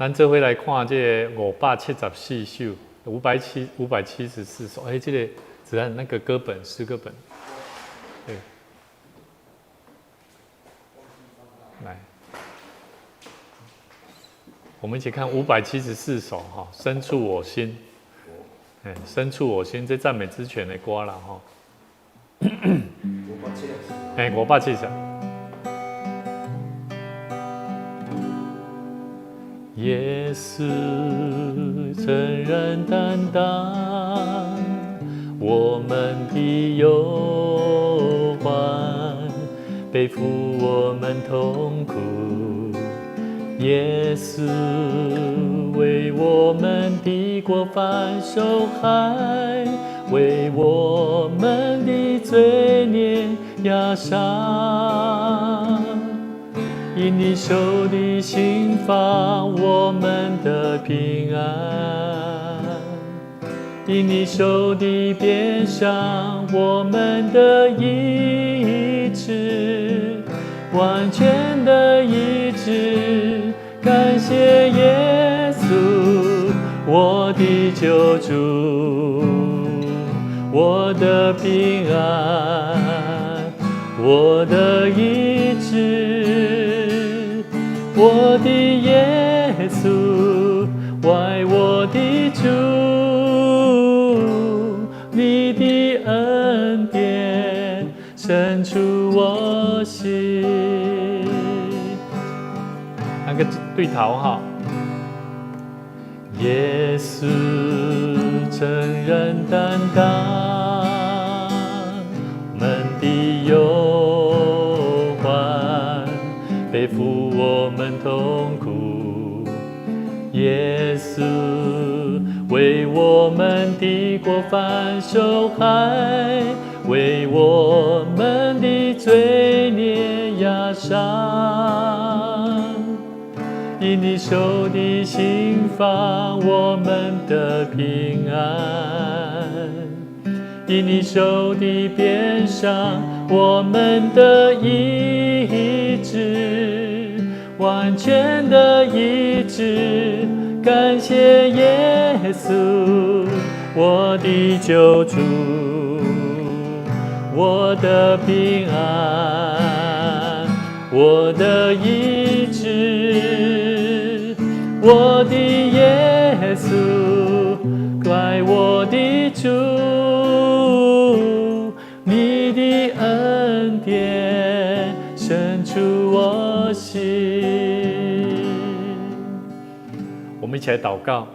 咱做伙來看這個五百七十四首，574首。哎，這個子安那個歌本詩歌本，對，來，我們一起看五百七十四首哈，深處我心，哎，深處我心，這讚美之泉的歌啦吼。哎，五百七十。耶穌誠然擔當我們的憂患，背負我們痛苦。耶穌為我們的過犯受害，為我們的罪孽壓傷。因你受的刑罰，我們得平安；因你受的鞭傷，我們得醫治，完全的醫治。感謝耶穌，我的救主，我的平安，我的醫治，我的耶穌，愛我的主，你的恩典深處我心。那個對頭哈，耶穌誠然擔當我們的憂患，背負我們痛苦。耶穌為我們的過犯受害，為我們的罪孽壓傷。因你受的刑罰，我們得平安；因你受的鞭傷，我們得醫治，完全的醫治。感謝耶穌，我的救主，我的平安，我的醫治，我的耶穌，愛我的主，你的恩典深處我心。我們一起來禱告，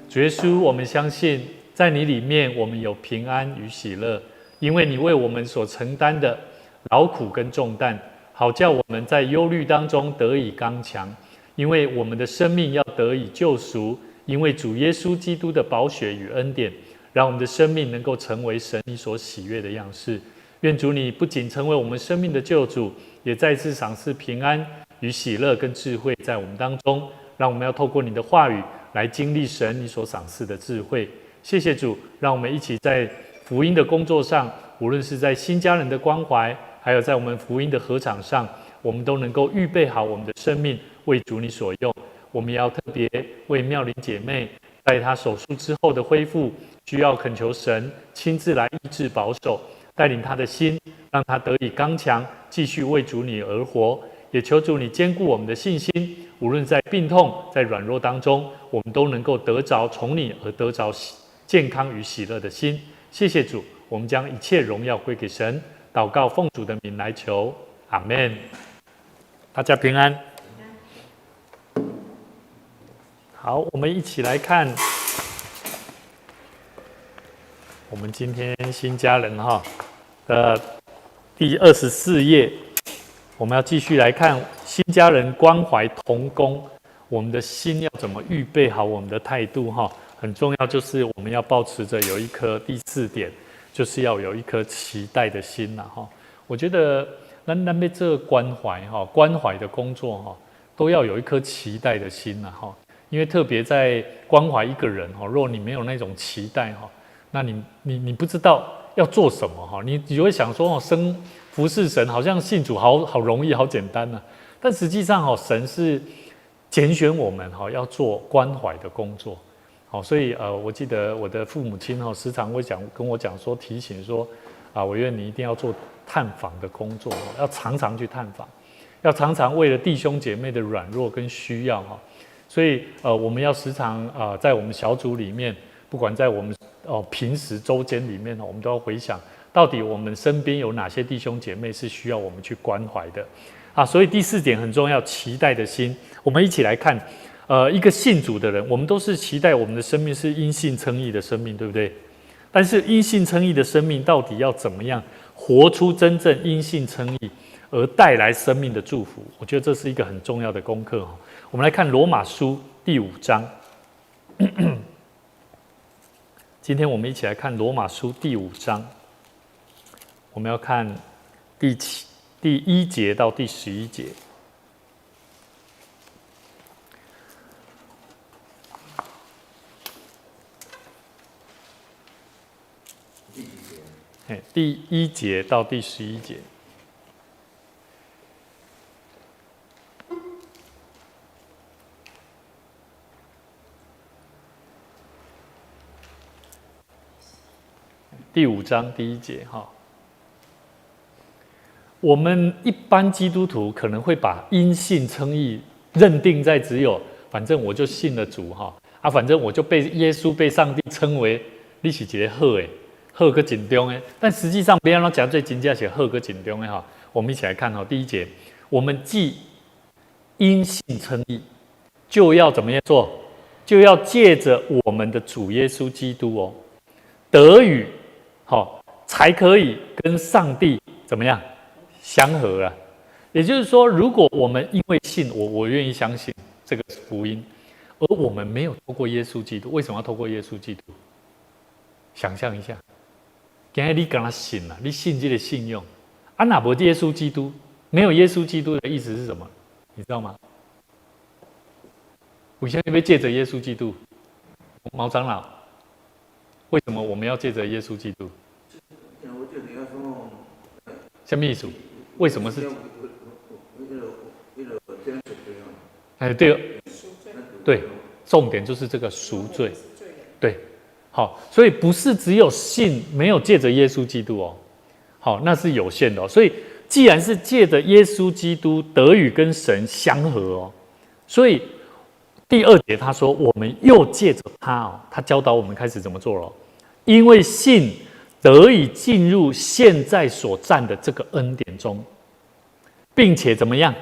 主耶穌，我們相信在你裡面，我們有平安與喜樂，因為你為我們所承擔的勞苦跟重擔，好叫我們在憂慮當中得以剛強，因為我們的生命要得以救贖，因為主耶穌基督的寶血與恩典，讓我們的生命能夠成為神你所喜悅的樣式。願主你不僅成為我們生命的救主，也再次賞賜平安與喜樂跟智慧在我們當中。讓我們要透過你的話語來經歷神你所賞賜的智慧。謝謝主，讓我們一起在福音的工作上，無論是在新家人的關懷，還有在我們福音的禾場上，我們都能夠預備好我們的生命為主你所用。我們也要特別為妙玲姐妹在她手術之後的恢復，需要懇求神親自來醫治保守，帶領她的心，讓她得以剛強，繼續為主你而活。也求主你堅固我們的信心，無論在病痛、在軟弱當中，我們都能夠得着從你而得着健康與喜樂的心。謝謝主，我們將一切榮耀歸給神。禱告奉主的名來求，阿門。大家平安。好，我們一起來看我們今天新家人哈的第24頁。我們要繼續來看新家人關懷同工，我們的心要怎麼預備好我們的態度哈？很重要，就是我們要保持着有一顆第四點，就是要有一顆期待的心呐哈。我覺得咱欲做關懷哈，關懷的工作哈，都要有一顆期待的心呐哈。因為特別在關懷一個人哈，若你沒有那種期待哈，那你不知道要做什麼哈，你會想說哦，生服侍神好像信主好好容易好簡單呐，但實際上哦，神是拣选我们哈，要做关怀的工作。好，所以我记得我的父母亲哈，时常会讲跟我讲说，提醒说，啊，我愿你一定要做探访的工作，要常常去探访，要常常为了弟兄姐妹的软弱跟需要哈。所以我们要时常啊，在我们小组里面，不管在我们平时周间里面，我们都要回想，到底我们身边有哪些弟兄姐妹是需要我们去关怀的啊。所以第四点很重要，期待的心。我们一起来看，一个信主的人，我们都是期待我们的生命是因信称义的生命，对不对？但是因信称义的生命到底要怎么样活出真正因信称义而带来生命的祝福？我觉得这是一个很重要的功课。我们来看罗马书第五章。今天我们一起来看罗马书第五章，我们要看第1节到第11节。第几节？第一节到第11节。第五章第一节哈，我们一般基督徒可能会把因信称义认定在只有反正我就信了主哈啊，反正我就被耶稣被上帝称为你是一个好的，好个紧张的，但实际上别让讲最真正是好个紧张的哈。我们一起来看哈，第一节，我们既因信称义，就要怎么样做？就要借着我们的主耶稣基督哦，得与好，才可以跟上帝怎么样相合啊？也就是说，如果我们因为信，我愿意相信这个福音，而我们没有透过耶稣基督，为什么要透过耶稣基督？想象一下，今日你敢若信啊？你信这个信用啊？若无耶稣基督，没有耶稣基督的意思是什么？你知道吗？为什么要借着耶稣基督？毛长老，为什么我们要借着耶稣基督？什么意思？为什么是？哎，对，对，重点就是这个赎罪，对，好，所以不是只有信，没有借着耶稣基督哦，好，那是有限的哦。所以既然是借着耶稣基督得与跟神相合哦，所以第二节他说，我们又借着他哦，他教导我们开始怎么做了，因为信得以进入现在所占的这个恩典中，并且怎么样？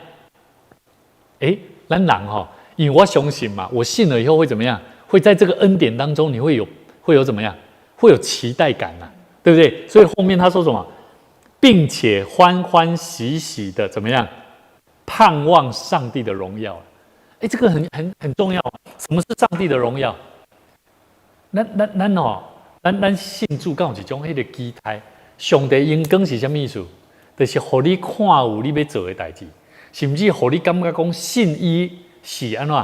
咱人吼，因为我相信嘛，我信了以后会怎么样？会在这个恩典当中，你会有怎么样？会有期待感啊，对不对？所以后面他说什么？并且欢欢喜喜的怎么样？盼望上帝的荣耀。这个很重要。什么是上帝的荣耀？咱信主敢有一种彼个期待？上帝荣光是啥物意思？就是予你看有你欲做的代志，甚至予你感觉讲信伊是按怎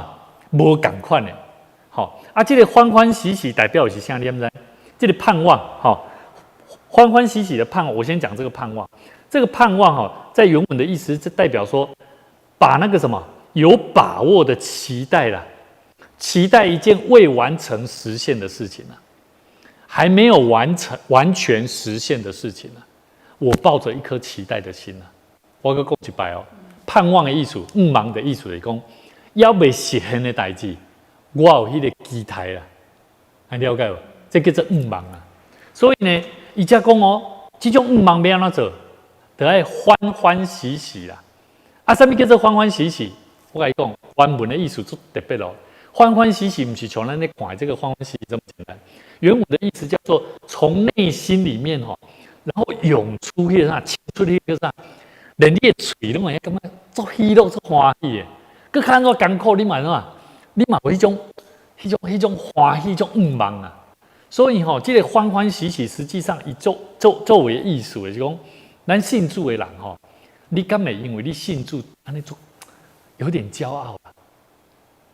无仝款的。好，这个欢欢喜喜代表的是啥？你知毋知？这个盼望，欢欢喜喜的盼望。我先讲这个盼望。这个盼望，在原文的意思，这代表说，把那个什么有把握的期待啦，期待一件未完成实现的事情啊，还没有完成完全实现的事情啊，我抱着一颗期待的心啊，我阁讲一摆哦，盼望的意思，向望的意思是讲，犹未实现的代志，我有彼个期待啦，按了解无？这叫做向望啊。所以呢，伊才讲哦，这种向望欲按怎做？得爱欢欢喜喜啦。啊，啥物叫做欢欢喜喜？我共你讲，原文的意思足特别咯。欢欢喜喜毋是像咱咧看的这个欢欢喜喜这么简单。原文的意思叫做从内心里面吼，然后涌出彼个啥，涌出彼个啥，连你的喙拢会感觉足喜乐、足欢喜的。阁较按怎艰苦，你嘛按怎？你嘛有彼种欢喜、彼种向望啊。所以吼，这个欢欢喜喜，实际上伊作为意思就是讲，咱信主的人吼，你敢会因为你信主，按呢做有点骄傲啦？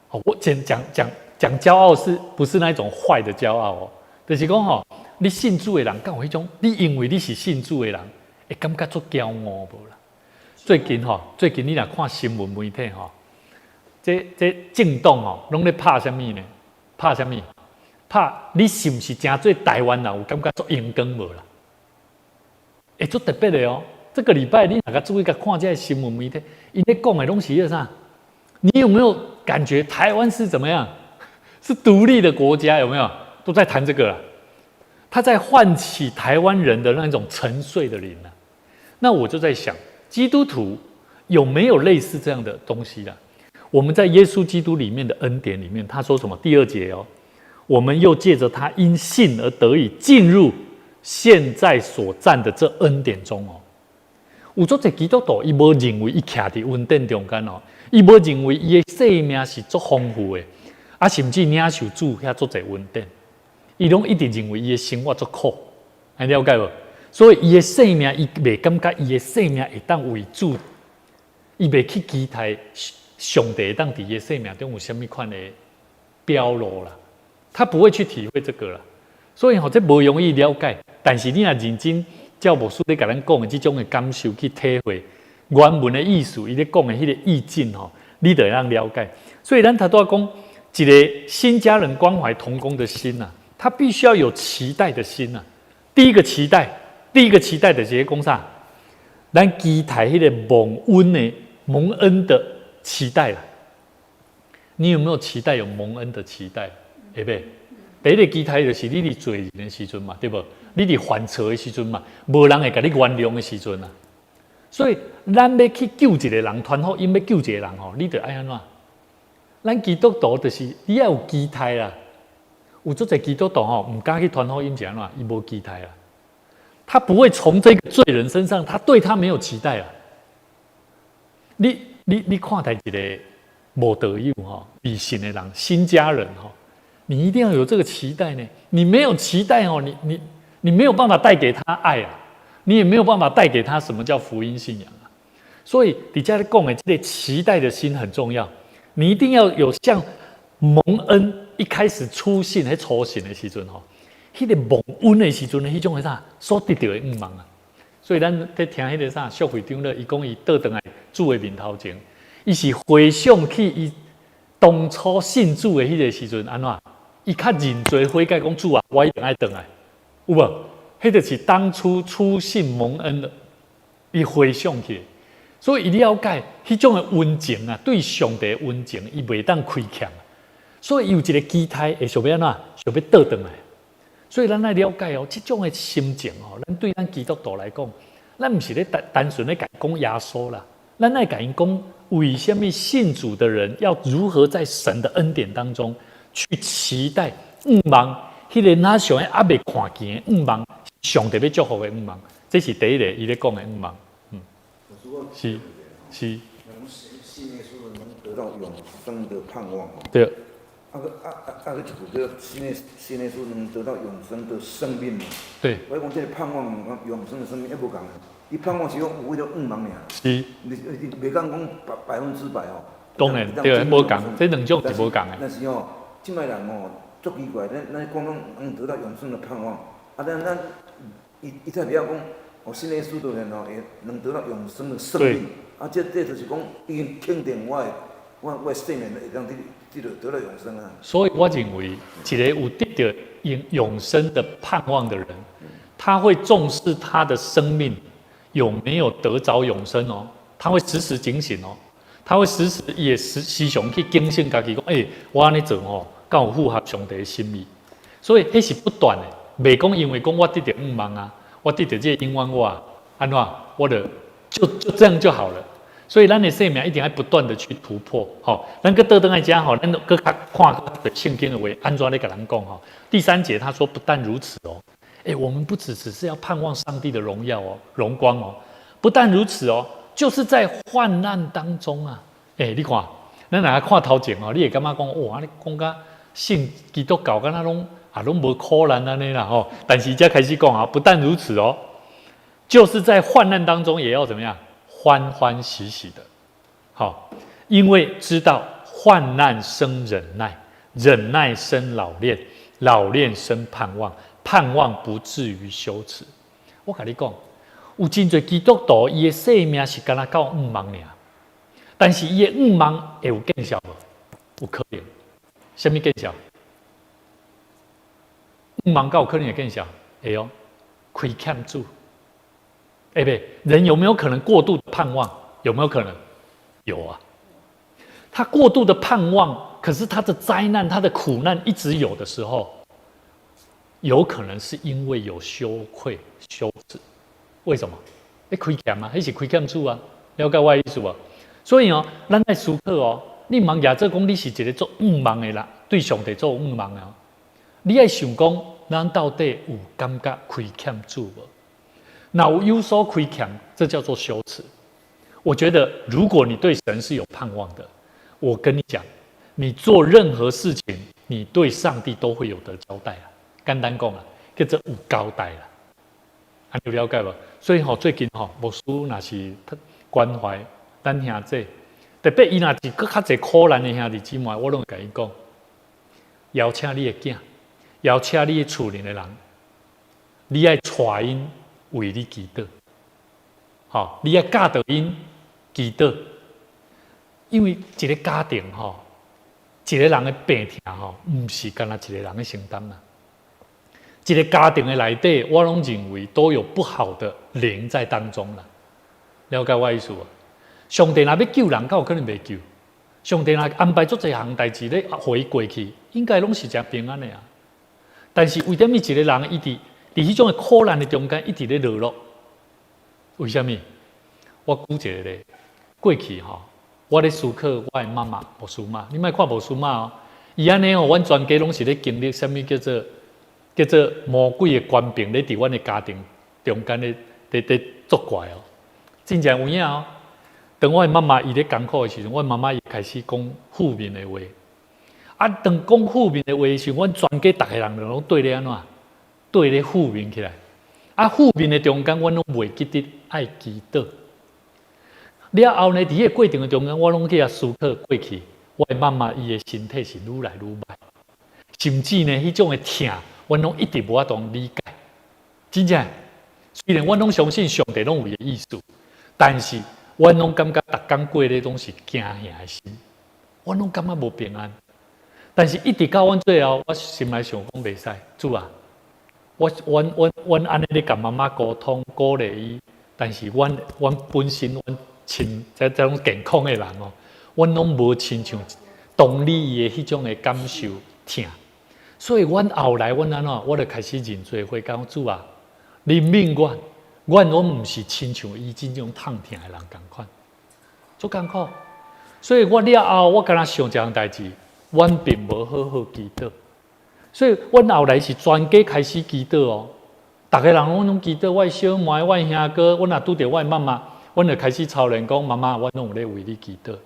我讲骄傲是不是那种坏的骄傲哦？就是讲吼，你信主的人，敢有彼种？你因为你是信主的人，会感觉足骄傲无啦？最近吼，最近你若看新闻媒体吼，這政黨哦，攏咧拍啥物呢？拍啥物？拍你是毋是成做台灣人？有感覺足榮光無啦？會足特別的哦。這個禮拜你若較注意共看這个新聞媒體，𪜶咧講的攏是彼个啥？你有沒有感覺台灣是怎麼樣？是獨立的國家，有沒有？都在談這個啦。他在喚起台灣人的那種沉睡的靈啊。那我就在想，基督徒有沒有類似這樣的東西啦？我們在耶穌基督裡面的恩典裡面，他說什麼？第二節哦，我們又借着他因信而得以進入現在所站的這恩典中哦。有足濟基督徒，伊無認為伊徛佇恩典中間哦，伊無認為伊的生命是足豐富的，啊，甚至領受主遐足濟恩典，伊攏一直認為伊的生活足苦，按呢了解無？所以伊的生命，伊袂感覺伊的生命會當為主，伊袂去期待上帝會當佇伊的生命中有啥物款的表露啦，他不會去體會這個啦。所以吼，這無容易了解，但是你若認真照牧師咧共咱講的這種的感受去體會原文的意思，伊咧講的彼個意境吼，你就會當了解。所以咱頭拄仔講一个新家人關懷同工的心呐，他必須要有期待的心呐。第一個期待，第一個期待就是講啥？咱期待彼个蒙恩的蒙恩的期待啦。你有沒有期待有蒙恩的期待？會袂？第一个期待就是你佇罪人的時陣嘛，對無？你佇犯錯的時陣嘛，無人會共你原諒的時陣啊。所以，咱欲去救一个人，傳福音欲救一个人吼，你著愛按怎？咱基督徒就是你愛有期待啦。有足濟基督徒吼，毋敢去傳福音是按怎？伊無期待啦。他不會從這個罪人身上，他對他沒有期待啊。你看待一个無道友吼，未信的人，新家人吼，你一定要有這個期待呢。你沒有期待哦，你沒有辦法帶給他愛啊，你也沒有辦法帶給他什麼叫福音信仰啊。所以，佇遮咧講的這个期待的心很重要。你一定要有像蒙恩一開始初信、彼初信的時陣吼，彼个蒙恩的時陣，彼種的啥所得著的向望啊。所以咱咧聽彼个啥淑慧長老，伊講伊倒轉來主的面頭前，伊是回想起伊當初信主的彼个時陣，按怎？伊較認罪悔改，講主啊，我一定愛轉來，有無？彼就是當初初信蒙恩的，伊回想起，所以伊了解彼種的溫情啊，對上帝的溫情，伊袂當虧欠。所以伊有一个期待，會想欲按怎？想欲倒轉來。所以咱愛了解哦，這種的心情哦，咱對咱基督徒來講，咱毋是咧單單純咧共講耶穌啦，咱愛共𪜶講為啥物信主的人要如何在神的恩典當中去期待向望，彼个哪像猶未看見的向望，上帝欲祝福的向望，這是第一个伊咧講的向望。是是。信耶穌能得到永生的盼望。對。啊閣啊啊啊閣一句叫信耶穌能得到永生的生命嘛。對。我講這个盼望永生的生命，猶無仝。伊盼望是講有彼个向望爾。是。你袂敢講100%哦。當然對，無仝，這兩種是無仝的。但是吼，這擺人吼足奇怪，咱講講能得到永生的盼望，啊，咱伊才袂曉講，哦，信耶穌的人吼，會能得到永生的生命。啊，這就是講已經肯定我的生命會當得到永生啊。所以我認為，一个有得著永生的盼望的人，他會重視他的生命有沒有得著永生哦，他會時時警醒哦，他會時時也時常去警醒家己講，欸，我按呢做吼，敢有符合上帝的心意？所以彼是不斷的，袂講因為講我得著向望啊，我得著這个永遠我按怎，我就這樣就好了。所以咱的生命一定要不斷的去突破，吼。咱閣倒轉來遮吼，咱閣較看聖經的話，按怎咧共咱講吼？第三節他說，不但如此哦，欸，我們不只是要盼望上帝的榮耀哦，榮光哦，不但如此哦，就是在患難當中啊，欸，你看，咱若看頭前哦，你會感覺講，哇，你講甲信基督教，敢若攏啊攏無苦難按呢啦吼。但是遮開始講啊，不但如此哦，就是在患難當中也要怎麼樣？歡歡喜喜的，好，因為知道患難生忍耐，忍耐生老練，老練生盼望，盼望不至於羞恥。我共你講，有真濟基督徒，伊的生命是敢若到向望爾，但是伊的向望會有見效無？有可能。啥物見效？向望敢有可能會見效？會哦，虧欠主。欸袂，人有沒有可能過度盼望？有沒有可能？有啊。他過度的盼望，可是他的災難、他的苦難一直有的時候，有可能是因為有羞愧、羞恥。為什麼？你虧欠啊，彼是虧欠主啊，了解我的意思無？所以哦，咱愛思考哦，你毋通舉做講你是一個做向望的人，對上帝做向望的哦。你愛想講，咱到底有感覺虧欠主無？若有有所虧欠，這叫做羞恥。我覺得，如果你對神是有盼望的，我跟你講，你做任何事情，你對上帝都會有得交代啊。簡單講啊，叫做有交代啦。按呢有了解無？所以吼，最近吼，牧師若是關懷咱兄弟，特別伊若是閣較濟苦難的兄弟姊妹，我攏會共伊講，邀請你的囝，邀請你的厝裡的人，你愛帶𪜶為你祈禱，吼，你愛教導𪜶祈禱，因為一個家庭吼，一個人的病痛吼，毋是干焦一個人的承擔啦。一個家庭的內底，我攏認為都有不好的靈在當中啦。了解我意思無？上帝若欲救人，敢有可能袂救？上帝若安排足濟項代誌咧，予伊過去，應該攏是誠平安的啊。但是為啥物一個人伊佇彼種的苦難的中間，一直咧落落？為啥物？我舉一個例，過去吼，我咧思考我的媽媽牧師媽，你莫看牧師媽哦，伊按呢吼，阮全家攏是咧經歷啥物叫做魔鬼的權柄咧，佇阮的家庭中間咧，佇作怪哦，真正有影哦。當我的媽媽伊咧艱苦的時陣，我媽媽伊開始講負面的話。啊，當講負面的話的時陣，阮全家逐个人就攏綴咧按怎？綴咧負面起來。啊，負面的中間，阮攏袂記得愛祈禱。了後呢，佇彼個過程的中間，我攏去遐思考過去，我的媽媽伊的身體是愈來愈歹，甚至呢，彼種的疼，阮攏一直無法度理解。真正，雖然阮攏相信上帝攏有伊的意思，但是阮攏感覺逐工過咧攏是驚嚇的心，阮攏感覺無平安。但是，一直到阮最後，我心內想講袂使，主啊，阮按呢咧共媽媽溝通鼓勵伊，但是阮本身阮親這種健康的人哦，阮攏無親像同理伊的彼種的感受疼，所以阮後來阮按怎，我就開始認罪悔改，主啊，憐憫阮，阮攏毋是親像伊這種痛疼的人仝款，足艱苦。所以我了後，我敢若想一項代誌，阮並無好好祈禱，所以阮後來是全家開始祈禱哦。逐个人攏攏祈禱，我的小妹、我的兄哥，阮若拄著我的媽媽，阮就開始操練講，媽媽，阮攏有咧為你祈禱。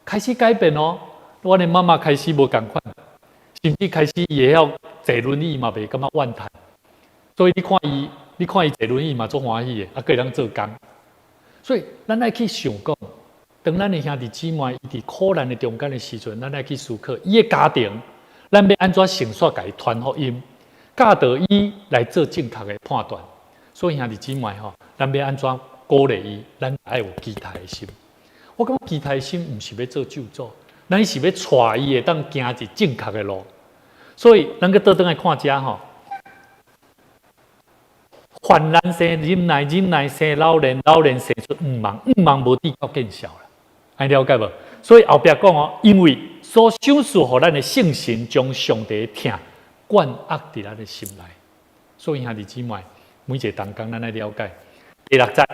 開始改變哦，阮的媽媽開始無仝款，甚至開始伊會曉坐輪椅嘛，袂感覺怨嘆。所以你看伊，你看伊坐輪椅嘛，足歡喜的，啊，閣會當做工。所以咱愛去想講，當咱的兄弟姊妹伊佇苦難的中間的時陣，咱愛去思考伊的家庭，咱欲按怎成煞共伊傳福音，教導伊來做正確的判斷。所以兄弟姊妹吼，咱欲按怎鼓勵伊，咱愛有期待的心。我感覺期待的心毋是欲做咒詛，咱是欲帶伊會當行佇正確的路。所以咱閣倒轉來看遮吼，患難生忍耐，忍耐生老練，老練生出向望，向望無至到見笑啦。按呢了解無？所以後壁講哦，因為所賞賜予咱的聖神，將上帝的疼灌壓佇咱的心內。所以兄弟姊妹，每一個同工咱愛了解。第六節，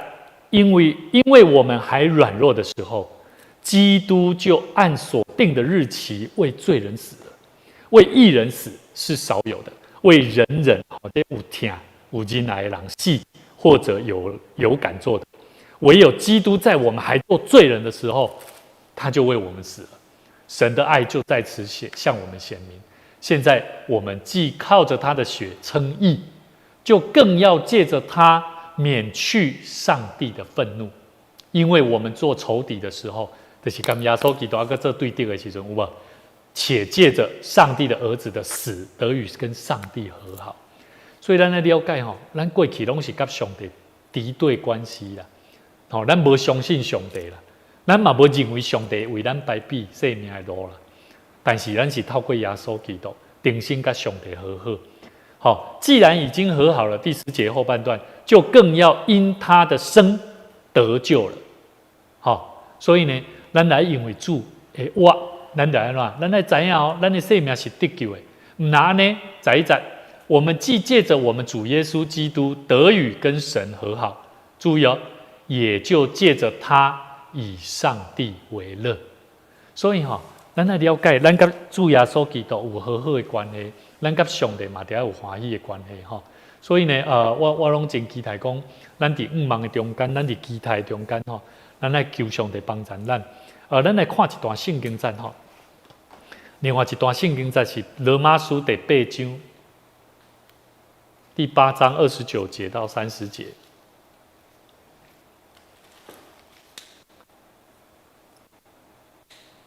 因為我們還軟弱的時候，基督就按所定的日期為罪人死了。為義人死是少有的，為忍忍或者有疼有忍耐的人死，或者有敢做的，唯有基督在我們還做罪人的時候，他就為我們死了。神的愛就在此顯向我們顯明。現在我們既靠着他的血稱義，就更要借着他免去上帝的憤怒，因為我們做仇敵的時候，就是佮耶穌基督猶閣做對敵的時陣，有無？且借着上帝的兒子的死，得以跟上帝和好。所以咱愛了解吼，咱過去攏是佮上帝敵對關係啦。吼，咱無相信上帝啦。咱嘛無認為上帝為咱排比生命的路啦。但是咱是透過耶穌基督，重新佮上帝和好。好，既然已經和好了，第十節後半段就更要因他的生得救了。好，所以呢，咱來因為主會活，咱來按怎？咱來知影哦，咱的生命是得救的。毋若按呢，十一節，我們既借著我們主耶穌基督得與跟神和好，注意哦，也就借著他以上帝為樂。所以吼，咱愛了解，咱佮主耶穌基督有和好的關係，咱佮上帝嘛著愛有歡喜的關係吼。所以呢，我攏真期待講，咱佇向望的中間，咱佇期待的中間吼，咱來求上帝幫助咱。咱來看一段聖經節吼。另外一段聖經節是羅馬書第八章，第八章29節到30節。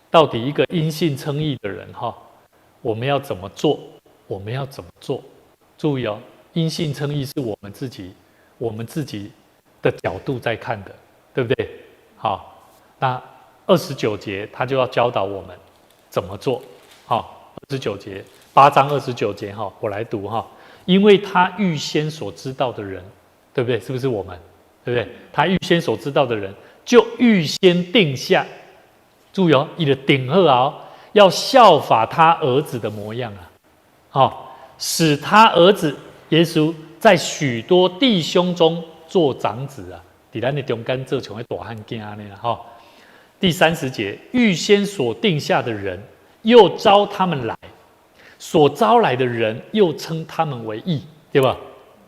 到底一個因信稱義的人哈，我們要怎麼做？我們要怎麼做？注意哦，因信稱義是我們自己的角度在看的，對不對？好，那29節他就要教導我們怎麼做。好，二十九節，八章二十九節哈，我來讀哈。因為他預先所知道的人，對不對？是不是我們？對不對？他預先所知道的人，就預先定下。注意哦，伊就定好哦，要效法他兒子的模樣啊，好，使他兒子耶穌在許多弟兄中做長子啊，佇咱的中間做像彼大漢囝按呢啦，哈。第30節，預先所定下的人，又召他們來；所召來的人，又稱他們為義，對吧？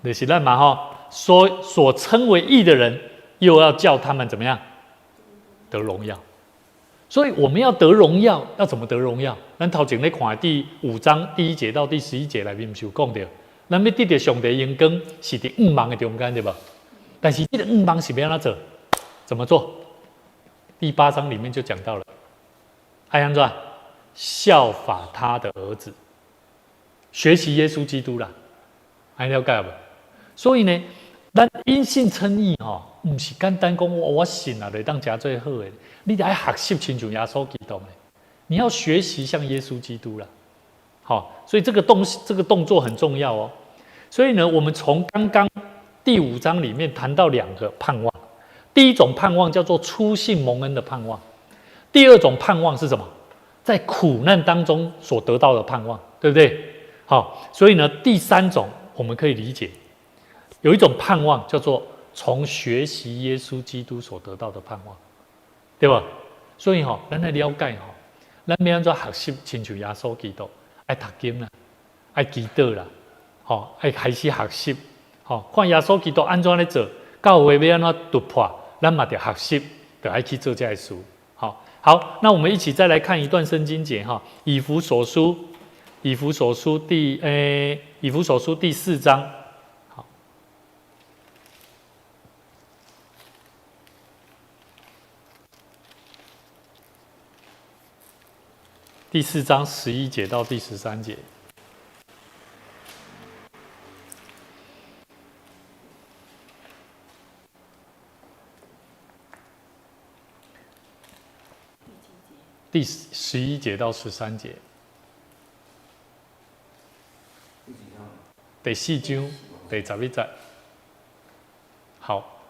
就是咱嘛吼，所稱為義的人，又要叫他們怎麼樣得榮耀。所以我們要得榮耀，要怎麼得榮耀？咱頭前咧看第五章第一節到第11節內面，毋是有講著，咱欲得著上帝榮光，是佇向望的中間，對無？但是這個向望是欲按怎做？怎麼做？第八章裡面就講到了，愛按怎？效法他的兒子，學習耶穌基督啦，按呢了解無？所以呢，咱因信稱義吼，毋是簡單講我信啊，就會當成做好的。你得愛學習親像耶穌基督的，你要學習像耶穌基督啦。好，所以這個東西，這個動作很重要哦。所以呢，我們從剛剛第五章裡面談到兩個盼望，第一種盼望叫做初信蒙恩的盼望，第二種盼望是什麼？在苦難當中所得到的盼望，對不對？好，所以呢，第三種我們可以理解，有一種盼望叫做從學習耶穌基督所得到的盼望，對吧？所以吼，咱來了解吼，咱欲按怎學習親像耶穌基督，愛讀經啦，愛祈禱啦，吼，愛開始學習，吼，看耶穌基督按怎咧做，教會欲按怎突破，咱嘛著學習，著愛去做這个事。好，好，那我們一起再來看一段聖經節哈，以弗所書，以弗所書第四章。好，第四章11節到第13節。第11節到13節。第四章第11節。好，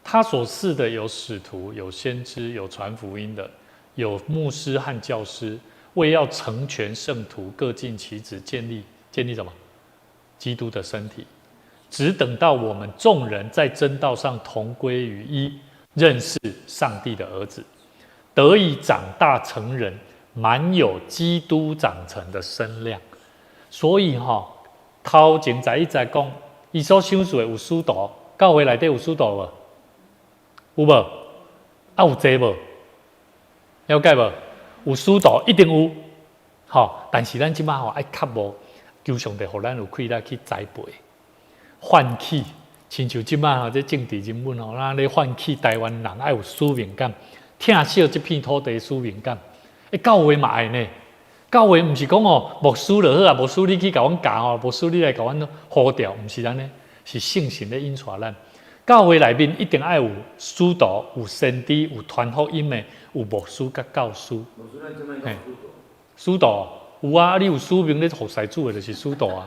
他所賜的有使徒，有先知，有傳福音的，有牧師和教師，為要成全聖徒，各盡其職，建立什麼？基督的身體。只等到我們眾人在真道上同歸於一，認識上帝的兒子，得以長大成人，滿有基督長成的身量。所以哈，頭前11節講，伊所賞賜的有使徒，教會內底有使徒無？有無？啊，有濟無？了解無？有使徒一定有，吼！但是咱這擺吼愛較無求上帝，予咱有氣力去栽培、喚起，親像這擺吼這政治人物吼，咱咧喚起台灣人愛有使命感，疼惜這片土地的使命感。欸，教會嘛愛呢？教會毋是講哦，牧師就好啊，牧師你去共阮教哦，牧師你來共阮呼召，毋是按呢，是聖神咧引帶咱。教會內面一定愛有使徒、有先知、有傳福音的、有牧師佮教師。嘿，使徒有啊，你有使命咧服侍主的，就是使徒啊。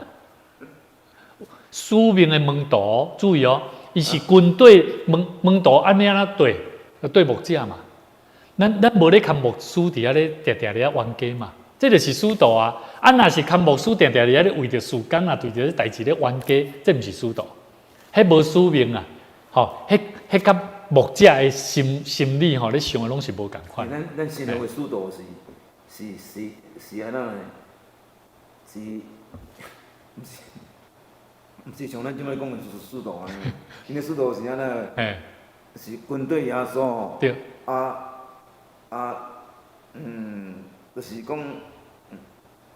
使命的門徒，注意哦，伊是軍隊門徒按呢按怎對？對牧者嘛。咱無咧看牧師佇遐咧定定咧遐冤家嘛，這就是使徒啊。啊，若是看牧師定定佇遐咧為著事工啊，對著這代誌咧冤家，這毋是使徒，彼無使命啊。吼，彼佮牧者的心理吼，咧想的攏是無仝款。咱新約的使徒是按怎呢？是，毋是像咱這擺講的使徒按呢？𪜶的使徒是按怎？是軍隊耶穌吼。對。啊，就是講。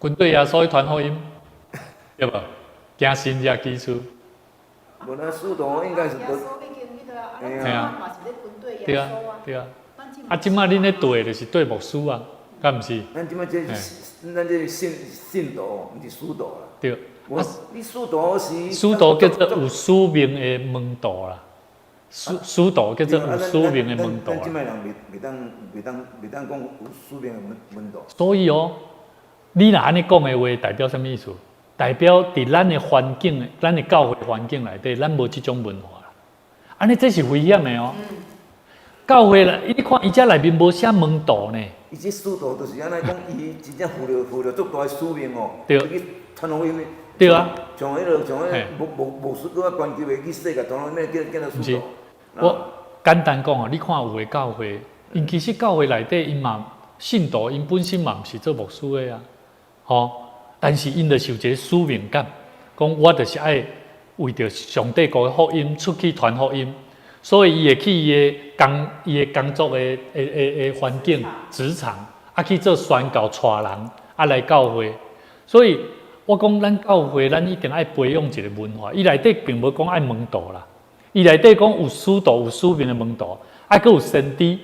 軍隊耶穌去傳福音，對無？行神跡奇事。無咱使徒應該是都。對啊，對啊，對啊。啊，這擺恁咧對的就是對牧師啊，敢毋是？咱這擺這，咱這信徒，毋是使徒啦。對。啊，你使徒是。使徒叫做有使命的門徒啦。使徒叫做有使命的門徒啦。咱這擺人袂當講有使命的門徒。所以哦，你若按呢講的話，代表啥物意思？代表佇咱的環境，咱的教會環境內底，咱無這種文化啦。按呢這是危險的哦。教會啦，你看伊遮內面無寫門徒呢。伊這使徒就是按呢講，伊真正負著足大的使命哦。對。去傳福音的。對啊。像彼個牧師閣較懸級的去世界傳福音，叫做使徒。我簡單講哦，你看有的教會，𪜶其實教會內底𪜶嘛信徒，𪜶本身嘛毋是做牧師的啊，吼。但是𪜶就是有一個使命感，講我就是愛為著上帝國的福音出去傳福音，所以伊會去伊的工作的環境、職場，啊去做宣教，帶人啊來教會。所以我講咱教會，咱一定愛培養一個文化。伊內底並無講愛門徒啦，伊內底講有使徒、有使命的門徒，啊，閣有先知。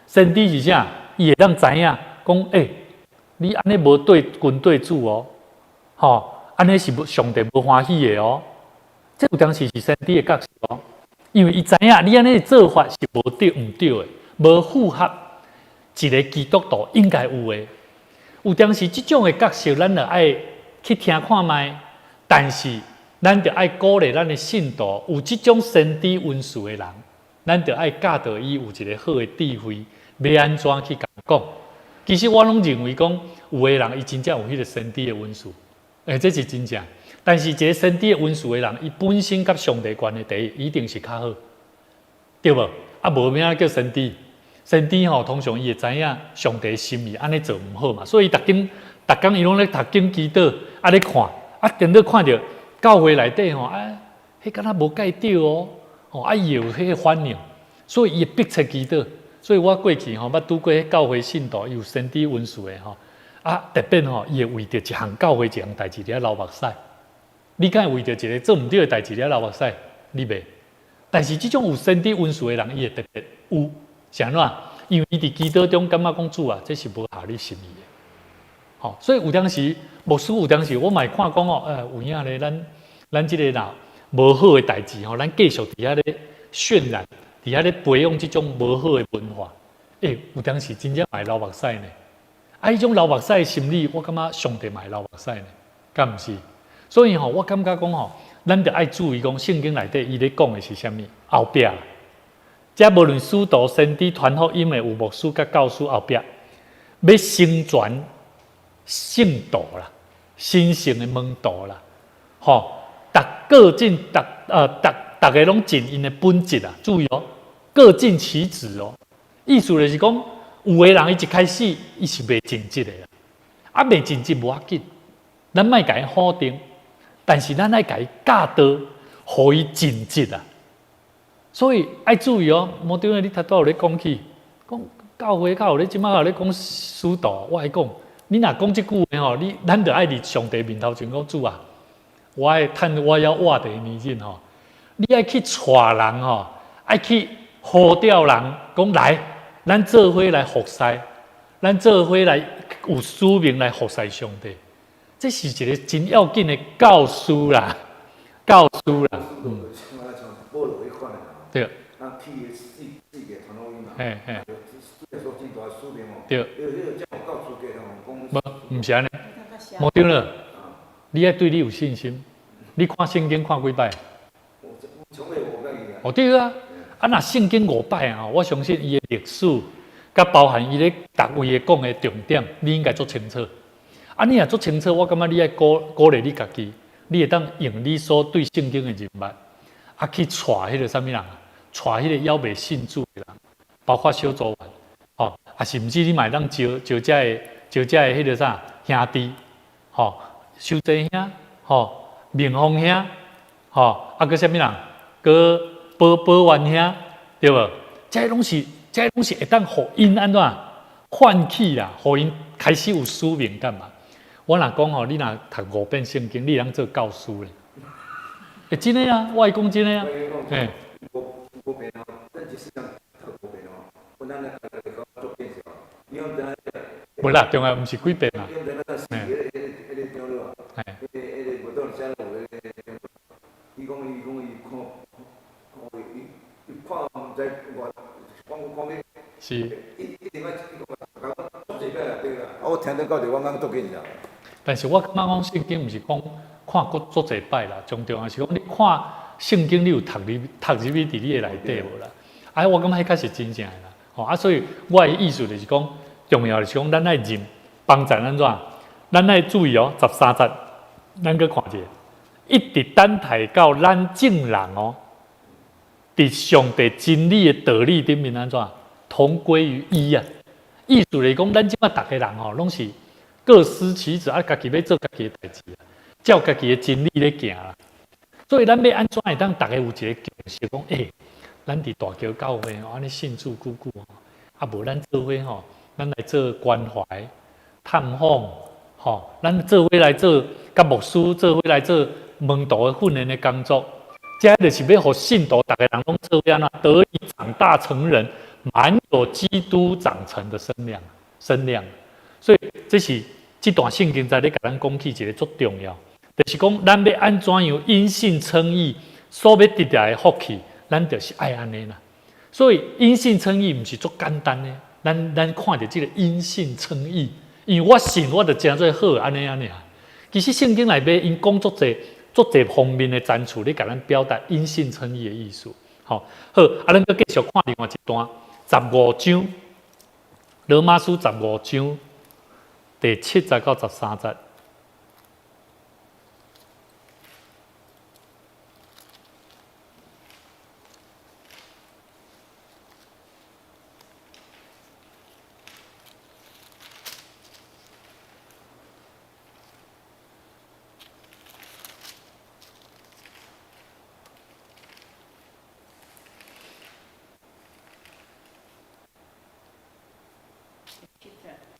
先知是啥？伊會當知影講，欸，你按呢無對軍隊主哦，吼，按呢是無上帝無歡喜的哦。這有當時是先知的角色哦，因為伊知影你按呢做法是無對毋對的，無符合一個基督徒應該有的。有當時這種的角色，咱就愛去聽看覓，但是咱就愛鼓勵咱的信徒有這種先知恩賜的人，咱就愛教導伊有一個好的智慧，欲按怎去共講。其實我攏認為講，有的人伊真正有彼個先知的恩賜，欸，這是真正。但是一個先知的恩賜的人，伊本身佮上帝關係第一，一定是較好，對無？啊，無欲按怎叫先知？先知吼，通常伊會知影上帝心意，按呢做毋好嘛，所以伊逐工逐工伊攏咧讀經祈禱，啊咧看，啊等到看著教會內底吼，啊，彼敢若無蓋對哦，吼啊伊會有彼個反應，所以伊會迫切祈禱。所以我過去吼，捌拄過彼教會信徒，伊有先知恩賜的吼，啊特別吼，伊會為著一項教會一項代誌佇遐流目屎。你敢會為著一個做毋對的代誌佇遐流目屎？你袂。但是這種有先知恩賜的人，伊會特別有，是按怎？因為伊佇祈禱中感覺講主啊，這是無合你心意的。吼，所以有當時牧師有當時我嘛會看講哦，有影咧，咱這個若無好的代誌吼，咱繼續佇遐咧渲染，佇遐咧培養這種無好的文化，欸，有當時真正會流目屎呢。啊，彼種流目屎的心理，我感覺上帝嘛會流目屎呢，敢毋是？所以吼，我感覺講吼，咱著愛注意講聖經內底伊咧講的是啥物後壁。這無論使徒、先知、傳福音的有牧師佮教師後壁，欲成全聖徒啦，神聖的門徒啦，吼，逐各盡逐呃逐逐个攏盡𪜶的本職啊，注意哦，各盡其職哦。意思就是講，有的人伊一開始伊是袂盡職的啦，啊袂盡職無要緊，咱莫共伊否定，但是咱愛共伊教導，予伊盡職啊。所以愛注意哦，無對你頭拄有咧講起，講教會較有咧，這擺有咧講使徒，我來講，你若講這句話吼，咱著愛佇上帝面頭前講主啊，我愛趁我猶活佇年日吼，你愛去帶人吼，愛去呼召人，講來，咱做伙來服侍，咱做伙來有使命來服侍上帝，這是一個真要緊的教師啦，教師啦，對。啊，去世世界傳福音嘛。嘿嘿。主耶穌真大使命哦。對。迄個才有夠資格吼，講。無，毋是按呢。無對了，你愛對你有信心。你看聖經看幾擺？哦對啊，啊若聖經五擺啊，我相信伊的歷史，佮包含伊咧逐位的講的重點，你應該足清楚。啊，你若足清楚，我感覺你愛鼓鼓勵你家己，你會當用你所對聖經的認識，啊去帶彼個啥物人，帶彼個猶未信主的人，包括小組員，吼，啊甚至你嘛會當招招遮的招遮的彼個啥兄弟，吼，修濟兄，吼，明峰兄，吼，啊閣啥物人，閣寶寶元兄，對無？這攏是，這攏是會當予𪜶按怎喚起啦，予𪜶開始有使命感嘛。我若講吼，你若讀五遍聖經，你會當做教師咧。欸，真的啊，我會講真的啊。嘿。五遍哦，咱一世人讀五遍哦，無啦，重要毋是幾遍啦。嘿。是。我聽得到就我感覺足緊啦。但是我感覺講聖經毋是講看閣足濟擺啦，上重要是講你看聖經，你有讀入讀入去佇你的內底無啦？啊，我感覺彼較是真正的啦。吼啊，所以我的意思就是講，重要就是講，咱愛認幫助按怎？咱愛注意哦，13節，咱閣看一下，一直等待到咱眾人哦，佇上帝真理的道理頂面按怎同歸於一啊？意思就是講，咱這擺逐个人吼，攏是各司其職，啊，家己欲做家己的代誌啊，照家己的真理咧行啦。所以咱欲按怎會當逐个有一個共識，講欸，咱佇大橋教會吼，按呢信主久久吼，啊無咱做伙吼，咱來做關懷、探訪，吼，咱做伙來做，佮牧師做伙來做門徒的訓練的工作，這就是欲予信徒逐个人攏做伙按怎得以長大成人，滿有基督長成的身量，身量。所以這是這段聖經在咧共咱講起一個足重要，就是講咱欲按怎樣因信稱義，所欲得著的福氣，咱就是愛按呢啦。所以因信稱義毋是足簡單的，咱看著這個因信稱義，因為我信我就成做好按呢按呢。其實聖經內面𪜶講足濟足濟方面的層次，咧共咱表達因信稱義的意思。吼，好，啊，咱閣繼續看另外一段，十五章，羅馬書十五章第7節到13節。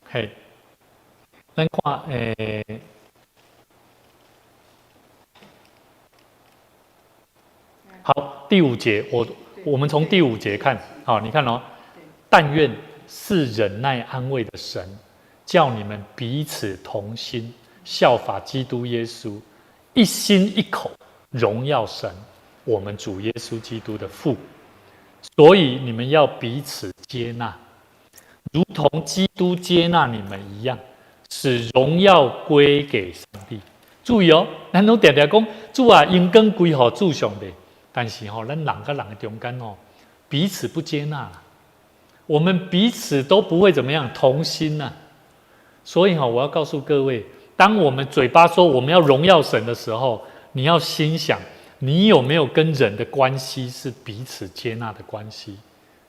嘿，咱看，欸，好，第五節，我們從第五節看，好，你看哦，但願賜忍耐安慰的神，叫你們彼此同心，效法基督耶穌，一心一口榮耀神，我們主耶穌基督的父。所以你們要彼此接納，如同基督接納你們一樣，使榮耀歸給上帝。注意哦，咱攏常常講主啊，榮光歸予主上帝。但是吼，咱人佮人的中間哦，彼此不接納，我們彼此都不會怎麼樣同心啊。所以吼，我要告訴各位，當我們嘴巴說我們要榮耀神的時候，你要心想，你有沒有跟人的關係是彼此接納的關係？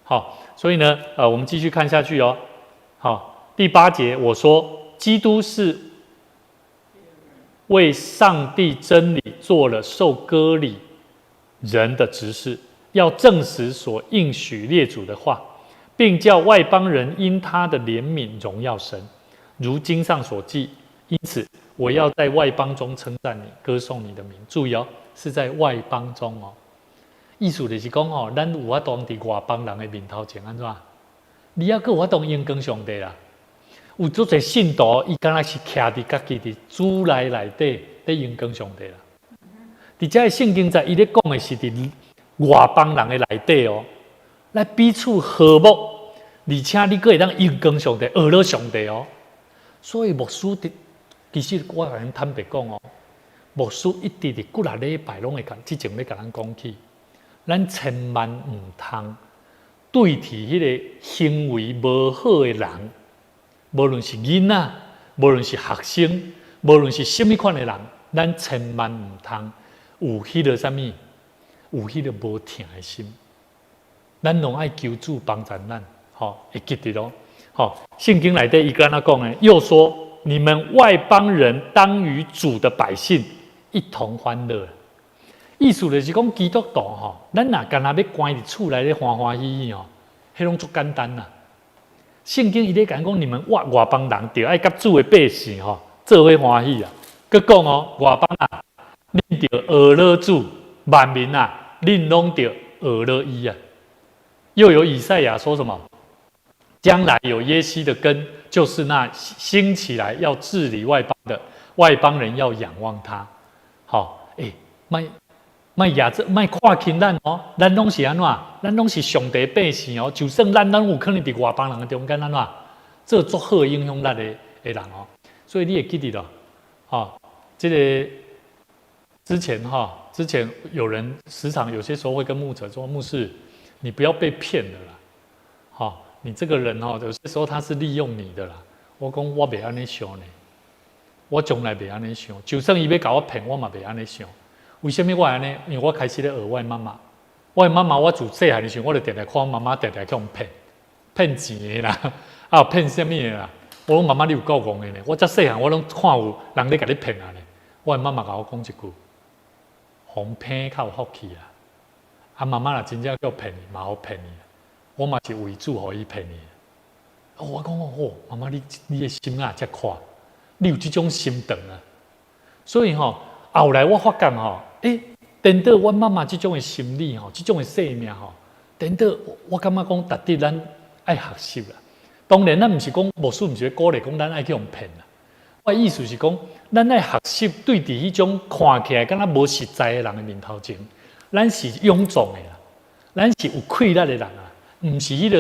好，所以呢，我們繼續看下去哦。好，第8節我說，基督是為上帝真理做了受割禮人的執事，要證實所應許列祖的話，並叫外邦人因他的憐憫榮耀神，如經上所記。因此，我要在外邦中稱讚你，歌頌你的名。注意哦，是在外邦中哦。意思就是講哦，咱有法度佇外邦人的面頭前按怎？你猶閣有法度榮光上帝啦。有足濟信徒，伊敢若是徛佇家己佇主內內底咧榮光上帝啦。佇遮个聖經在伊咧講的是佇外邦人的內底哦，來彼此和睦，而且你閣會當榮光上帝、學了上帝哦。所以牧師佇其實我共恁坦白講哦，牧師一直佇幾若禮拜攏會共之前咧共咱講起，咱千萬毋通對佇彼个行為無好的人，無論是囡仔，無論是學生，無論是啥物款的人，咱千萬毋通有彼个啥物，有彼个無疼的心。咱攏愛求主幫助咱，吼，會記得咯。吼，聖經內底伊按怎講呢？又說：你們外邦人當與主的百姓一同歡樂。意思就是講基督徒吼，咱若干焦欲關佇厝內咧歡歡喜喜吼，彼攏足簡單啦。聖經伊咧講講，你們外邦人著愛佮主的百姓吼做伙歡喜啊。閣講哦，外邦啊，恁著學樂主，萬民啊，恁攏著學樂伊啊。又有以賽亞說什麼？將來有耶西的根，就是那興起來要治理外邦的，外邦人要仰望他。好，欸，莫莫亞這莫看輕咱哦，咱攏是按怎？咱攏是上帝百姓哦。就算咱攏有可能佇外邦人的中間，按怎做足好影響力的人哦。所以你會記得咯，吼，這個之前哈，之前有人時常有些時候會跟牧者說：“牧師，你不要被騙了啦，吼，你這個人哦，有些時候他是利用你的啦。”我講我袂按呢想呢，我從來袂按呢想。就算伊欲共我騙，我嘛袂按呢想。為啥物我按呢？因為我開始咧學我的媽媽，我的媽媽，我自細漢的時候，我就定定看我媽媽定定去予騙，騙錢的啦，啊騙啥物的啦。我講媽媽，你有夠戇的呢？我這細漢我攏看有人咧共你騙啊呢。我的媽媽共我講一句：予騙較有福氣啊！啊，媽媽若真正叫騙伊，嘛予騙伊。我嘛是為主予伊騙伊。我講哦，媽媽你的心啊遮闊，你有這種心腸啊。所以吼，後來我發覺吼，欸，顛倒阮媽媽這種的心理吼，這種的生命吼，顛倒我感覺講，值得咱愛學習啦。當然，咱毋是講牧師，毋是鼓勵講咱愛去予騙啦。我的意思是講，咱愛學習對佇彼種看起來敢若無實在的人的面頭前，咱是勇壯的啦，咱是有氣力的人啊，毋是彼個，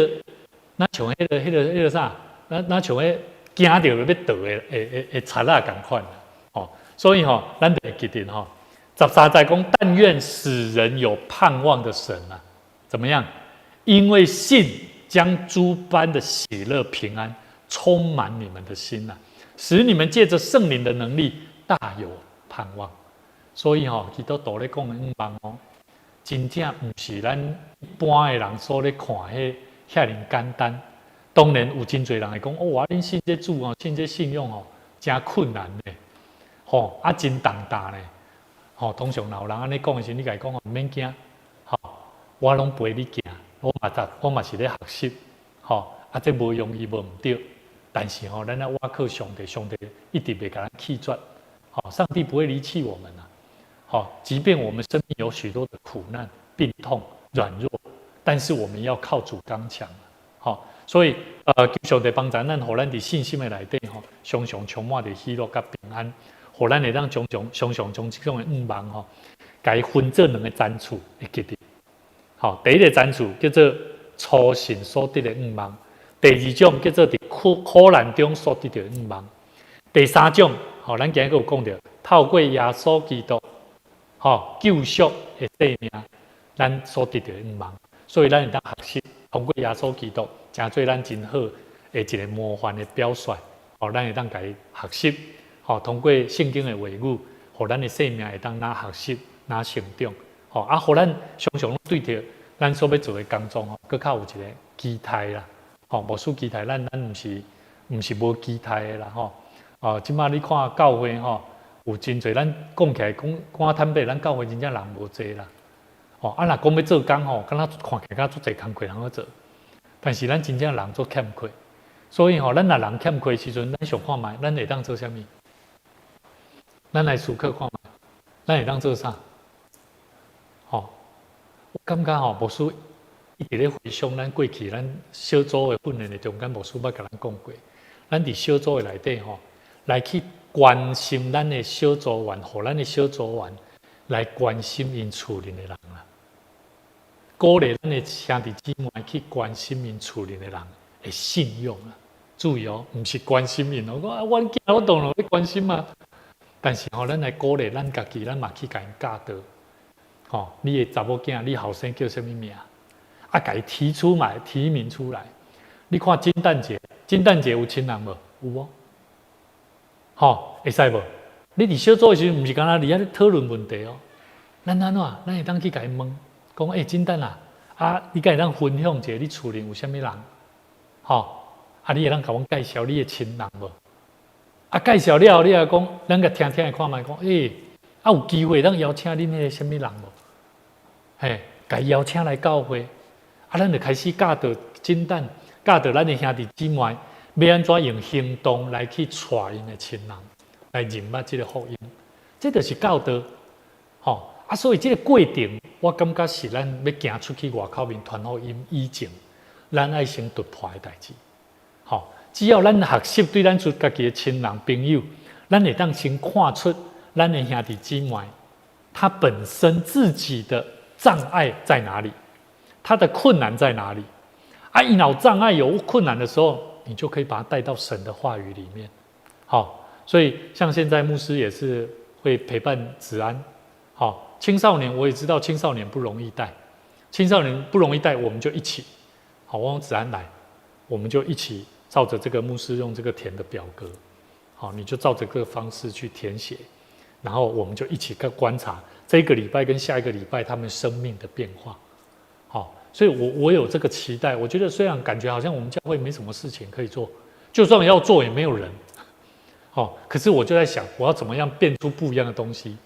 若像彼個啥，若像彼驚著欲倒的賊仔仝款啦。吼，所以吼，咱就會記得吼，13節講，但願使人有盼望的神啊，怎麼樣？因為信將諸般的喜樂平安充滿你們的心啊，使你們借着聖靈的能力大有盼望。所以吼，基督徒咧講的向望哦，真正毋是咱一般的人所咧看彼遐爾簡單。當然有真濟人會講，哦，啊，恁信這主哦，信這信仰哦，誠困難呢，吼，啊，真重擔呢。吼，通常若有人按呢講的時，你共伊講哦，毋免驚，吼，我攏陪你行，我嘛是咧學習，吼，啊，這無容易無毋對，但是吼，咱愛倚靠上帝，上帝一定袂共咱棄絕，吼，上帝不會離棄我們啊，吼，即便我們生命有許多的苦難、病痛、軟弱，但是我們要靠主剛強，吼，所以求上帝幫助咱，予咱佇信心的內底吼，常常充滿著喜樂佮平安，予咱會當常常常常將這種的向望吼，共伊分做兩个層次會記得。吼，第一个層次叫做初信所得的向望，第二種叫做佇苦難中所得的向望，第三種，吼，咱今日閣有講著，透過耶穌基督，吼，救贖的生命，咱所得著的向望，所以咱會當學習通過耶穌基督，成做咱真好的一個模範的表率，吼，咱會當共伊學習，吼，通過聖經的話語，予咱的生命會當若學習，若成長，吼，啊，予咱常常對著咱所欲做的工作吼，閣較有一個期待啦，吼，牧師期待咱毋是無期待的啦，吼，哦，這擺你看教會吼，有真濟咱講起來講講坦白，咱教會真正人無濟啦，吼，啊，若講欲做工吼，敢若看起來敢若足濟工課通好做，但是咱真正人足欠缺，所以吼，咱若人欠缺的時陣，咱想看覓，咱會當做啥物？咱來思考看覓，咱會當做啥？吼，我感覺吼，牧師一直咧回想咱過去咱小組的訓練的中間，牧師捌共咱講過，咱佇小組的內底吼，來去關心咱的小組員，予咱的小組員來關心𪜶厝裡的人啦。鼓勵咱的兄弟姊妹去關心𪜶厝裡的人的信用啊。注意哦，毋是關心𪜶哦，我啊，阮囝我當然欲關心啊。但是吼，咱來鼓勵咱家己，咱嘛去共𪜶教導。吼，你的查某囝，你後生叫啥物名？啊，共伊提出來，提名出來。你看金蛋節，金蛋節有親人無？有哦。吼，會使無？你佇小組的時陣，毋是干焦佇遐咧討論問題哦。咱按怎？咱會當去共伊問，講欸，金蛋啊，啊，你敢會當分享一下你厝裡有啥物人？吼，啊，你會當共阮介紹你的親人無？啊，介紹了後，你也講，咱共聽聽看覓，講欸，啊，有機會當邀請恁彼個啥物人無？嘿，共伊邀請來教會，啊，咱就開始教導金蛋，教導咱的兄弟姊妹，欲按怎用行動來去帶𪜶的親人來認捌這个福音，這就是教導，吼啊！所以這个過程，我感覺是咱欲行出去外口面傳福音以前，咱愛先突破的代誌，吼！只要咱學習對咱厝家己的親人朋友，咱會當先看出咱的兄弟姊妹，他本身自己的障礙在哪裡，他的困難在哪裡？啊，伊若有障礙有困難的時候，你就可以把他帶到神的話語裡面。好，所以像現在牧師也是會陪伴子安。好，青少年我也知道青少年不容易帶，青少年不容易帶，我們就一起。好，我用子安來，我們就一起照着這個牧師用這個填的表格，好，你就照着這個方式去填寫，然後我們就一起觀察這個禮拜跟下一個禮拜他們生命的變化。好，所以我有這個期待。我覺得雖然感覺好像我們教會沒什麼事情可以做，就算要做也沒有人。好，可是我就在想，我要怎麼樣變出不一樣的東西，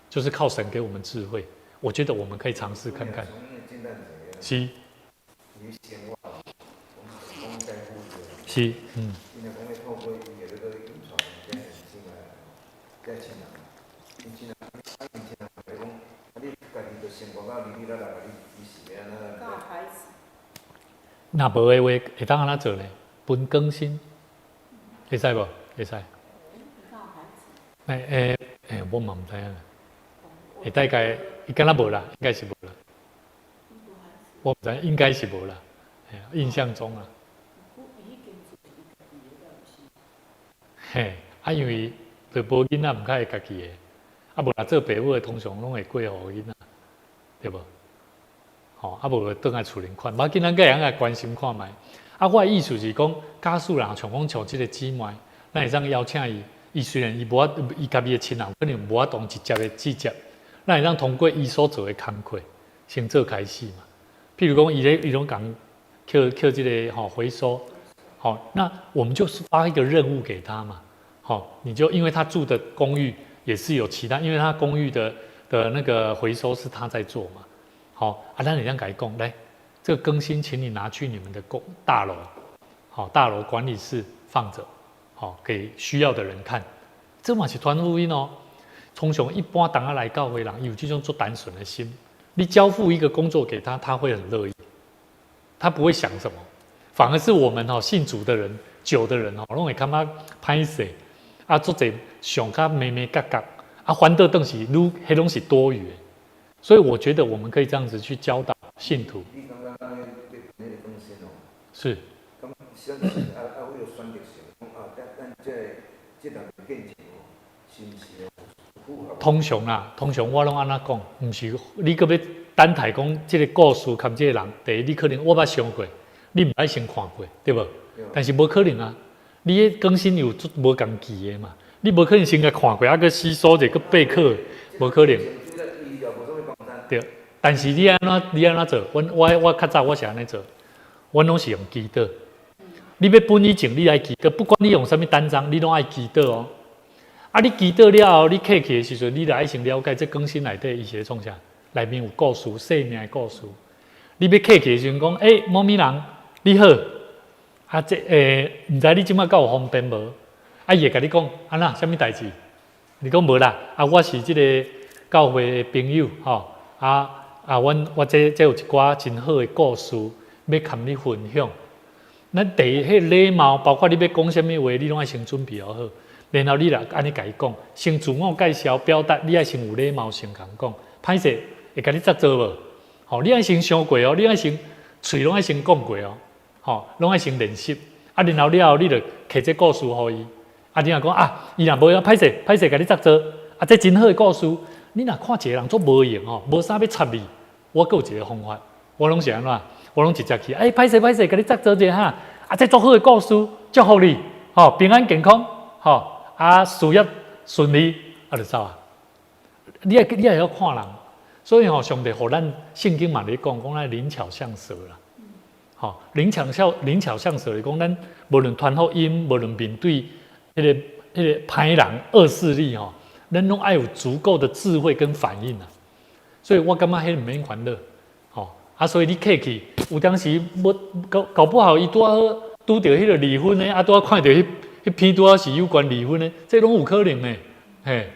就是靠神給我們智慧。我覺得我們可以嘗試看看。是。是，嗯。若無的話，會當按怎做呢？分更新，會使無？會使。欸欸欸，我嘛毋知影。會大概伊敢若無啦，應該是無啦。我毋知，應該是無啦。印象中啊。嘿，啊，因為就無囡仔，毋較會家己的，啊，無若做爸母的，通常攏會過予囡仔，對無？吼，啊，無就轉來厝裡看，無要緊，咱閣會用來關心看覓。啊，我的意思是講，假使人像講像這個姊妹，咱會當邀請伊，伊雖然伊無法，伊家己的親人可能無法度直接的直接，咱會當通過伊所做的工課先做開始嘛。譬如講，伊咧伊攏共抾抾這个吼回收，好，那我們就是發一個任務給他嘛。好，你就因為他住的公寓也是有其他，因為他公寓的那個回收是他在做嘛。好，啊，咱會當共伊講，來，這個更新，請你拿去你們的公大樓，好，大樓管理室放着，好，給需要的人看。這嘛是傳福音哦。通常一般當下來教會人，有這種足單純的心，你交付一個工作給他，他會很樂意，他不會想什麼。反而是我們哦，信主的人、久的人哦，攏會感覺歹勢，啊，足濟想較眉眉角角，啊，反倒頓是愈，彼攏是多餘的。所以我覺得我們可以這樣子去教導信徒。是。通常啊，通常我攏按怎講，毋是你閣欲等待講這个故事含這个人，第一你可能我捌想過，你毋愛先看過，對無？但是無可能啊，你彼更新有足無仝期的嘛，你無可能先共看過，啊，閣吸收者，閣備課，無可能。對，但是你按怎你按怎做？阮我我較早我是按呢做，阮攏是用祈禱。你欲分以前，你愛祈禱，不管你用啥物單張，你攏愛祈禱哦。啊，你祈禱了後，你客去的時陣，你就愛先了解這更新內底伊是咧創啥，內面有故事，生命的故事。你欲客去的時陣講，欸，某某人，你好，啊，這欸，毋知你這擺敢有方便無？啊，伊會共你講，按怎，啥物代誌？你講無啦，啊，我是這个教會的朋友，吼，啊啊，阮我這這有一寡真好的故事，欲共你分享。咱第一，彼禮貌，包括你欲講啥物話，你攏愛先準備好。然後你來按呢共伊講，先自我介紹表達，你愛先有禮貌，先共講。歹勢會共你插座無？吼，你愛先想過哦，你愛先喙攏愛先講過哦，吼，攏愛先練習。啊，然後了後你就提這故事予伊。啊，你若講啊，伊若無閒，歹勢歹勢，共你執做。啊，這真好的故事。你若看一個人足無閒吼，無啥欲插你，我閣有一個方法，我攏是按怎？我攏直接去，欸，歹勢歹勢，共你執做者哈。啊，這足好的故事，祝福你，吼，平安健康，吼，啊，事業順利，啊，就走啊。你愛曉看人，所以吼，上帝予咱聖經嘛咧講，講咱靈巧像蛇啦。吼，靈巧像蛇是講咱無論傳福音，無論面對彼個歹人惡勢力吼，咱攏愛有足夠的智慧跟反應啊。所以我感覺彼毋免煩惱，吼啊，所以你客氣，有當時無搞不好，伊拄好拄著彼個離婚的，啊，拄好看著彼篇拄好是有關離婚的，這攏有可能的，嘿，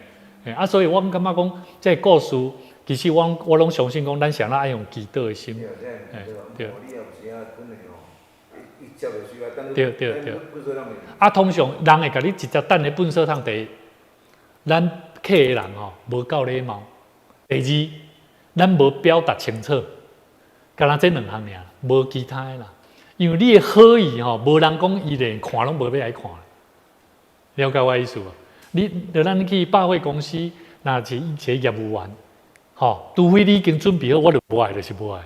嘿啊，所以我感覺講這個故事，其實我攏相信講，咱是按怎愛用祈禱的心，嘿，對。對對對。啊，通常人會共你直接擲佇糞掃桶。第一，咱客的人吼無夠禮貌；第二，咱無表達清楚，干焦這兩項爾，無其他的啦。因為你的好意吼，無人講伊連看攏無欲來看。了解我意思無？你就咱去百貨公司，若是一個業務員，吼，除非你已經準備好，我就無愛，就是無愛。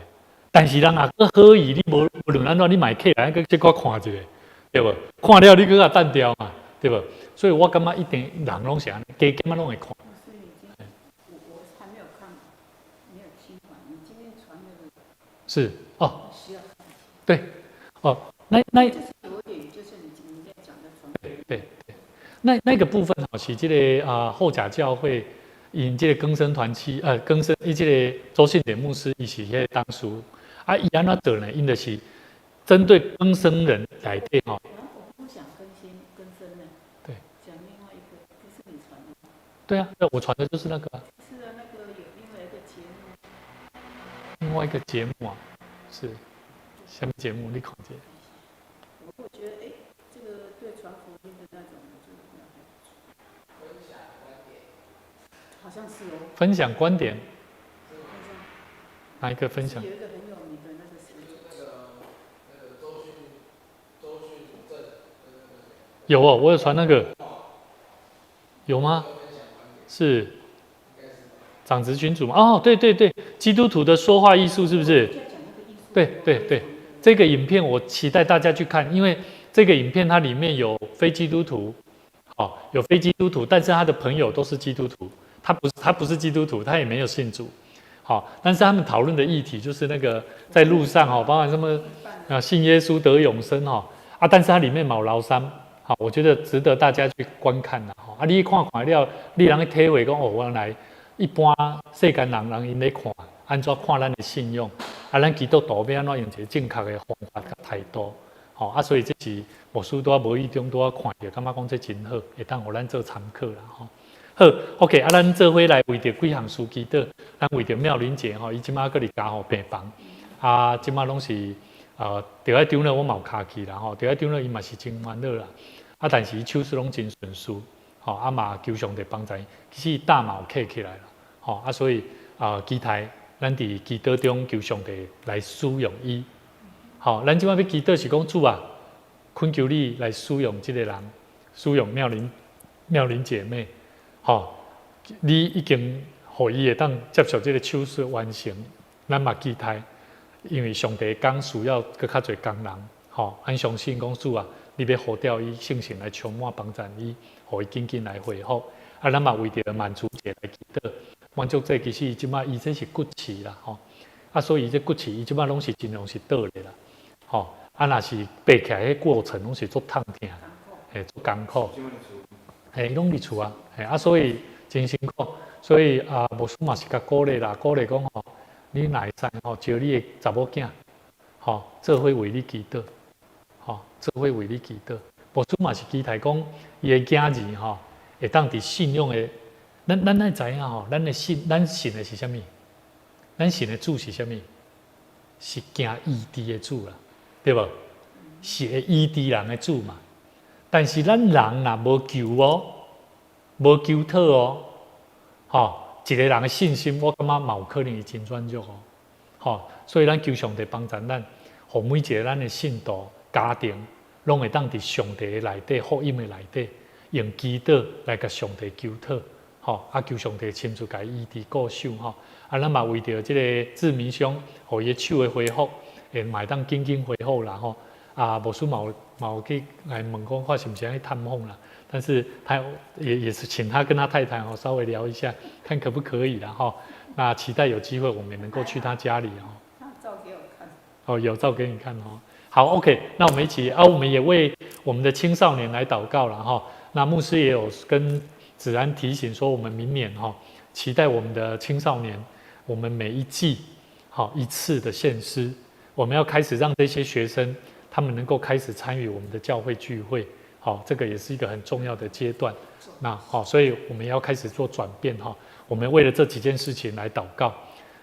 但是人若閣好意，你無無論按怎，你嘛會客來閣這閣看一下，對無？看了你閣共擲掉嘛，對無？所以我感覺一定人攏是按呢，加減仔攏會看。我還沒有看，沒有聽完。你今天傳那個是哦，需要看。對，哦，那就是有點，就是你在講的傳。對對對，那個部分吼是這個啊後甲教會𪜶這個更生團契，更生伊這個周信典牧師，伊是彼個董事。啊，伊按怎做呢？𪜶就是針對更生人來底吼。我不想更新更生呢。對。講另外一個，不是你傳的。對啊，我傳的就是那個。是啊，那個有另外一個節目。另外一個節目啊，是什麼節目？你看這。我覺得，哎，這個對傳福音的那種，我覺得還不錯。分享觀點。好像是哦。分享觀點。哪一個分享？有一個很有名的那個誰？那個周訓正。有哦，我有傳那個。有嗎？是。長執君主嗎？哦，對對對，基督徒的說話藝術是不是？對對對，這個影片我期待大家去看，因為這個影片它裡面有非基督徒，哦，有非基督徒，但是他的朋友都是基督徒，他不是基督徒，他也沒有信主。好，但是他們討論的議題就是那個在路上哦，包含什麼啊，信耶穌得永生哈啊，但是它裡面嘛有老三，好，我覺得值得大家去觀看啦。啊，你看看了，你通去體會講哦，原來一般世間人𪜶咧看，按怎看咱的信仰，啊，咱基督徒欲按怎用一個正確的方法佮態度，吼啊，所以這是牧師拄仔無意中拄仔看著，感覺講這真好，會當予咱做參考啦吼。好，OK，啊，咱做伙來為著幾項事祈禱，咱為著妙玲姐吼，伊這馬閣佇加護病房，啊，這馬攏是著愛長老我嘛有敲去啦吼，著愛長老伊嘛是真煩惱啦，啊，但是伊手術攏真順遂，吼，啊嘛求上帝幫助伊，其實伊膽嘛有起起來啦，吼，啊，所以啊，期待咱佇祈禱中求上帝來使用伊，吼，咱這馬欲祈禱是講主啊，懇求你來使用這個人，使用妙玲姐妹。吼，你已經予伊會當接受這個手術完成，咱嘛期待，因為上帝工需要閣較濟工人，吼，咱相信講主啊，你欲呼召伊聖神來充滿幫助伊，予伊緊緊來恢復。啊，咱嘛為著滿足姐來祈禱，滿足姐其實這馬伊這是骨刺啦，吼，啊，所以這骨刺伊這馬攏是盡量是倒的啦，吼，啊，若是爬起來彼過程攏是足痛疼，嘿，足艱苦。嘿，攏佇厝啊，嘿啊，所以真辛苦，所以啊，牧師嘛是共鼓勵啦，鼓勵講吼，你若會使吼，招你的查某囝，吼，做伙為你祈禱，吼，做伙為你祈禱。牧師嘛是期待講，伊的囝兒吼，會當佇信仰的，咱愛知影吼，咱的信，咱信的是啥物？咱信的主是啥物？是行醫治的主啦，對無？是會醫治人的主嘛。但是咱人若無求哦，無求討哦，吼，一個人的信心，我感覺嘛有可能會真軟弱哦。吼，所以咱求上帝幫助咱，予每一个咱的信徒家庭，攏會當佇上帝的內底、福音的內底，用祈禱來共上帝求討，吼，啊求上帝親自共伊醫治顧守吼。啊，咱嘛為著這個志明兄，予伊的手的恢復，會嘛會當緊緊恢復啦吼。啊，牧師嘛有去來問講，看是毋是愛去探訪啦。但是他也是請他跟他太太哦稍微聊一下，看可不可以啦吼。那期待有機會我們也能夠去他家裡哦。他照給我看。哦，有照給你看哦。好，OK，那我們一起啊，我們也為我們的青少年來禱告了哈。那牧師也有跟子安提醒說，我們明年哈，期待我們的青少年，我們每一季好一次的獻詩，我們要開始讓這些學生，他們能夠開始參與我們的教會聚會，好，這個也是一個很重要的階段。那好，所以我們要開始做轉變哈。我們為了這幾件事情來禱告，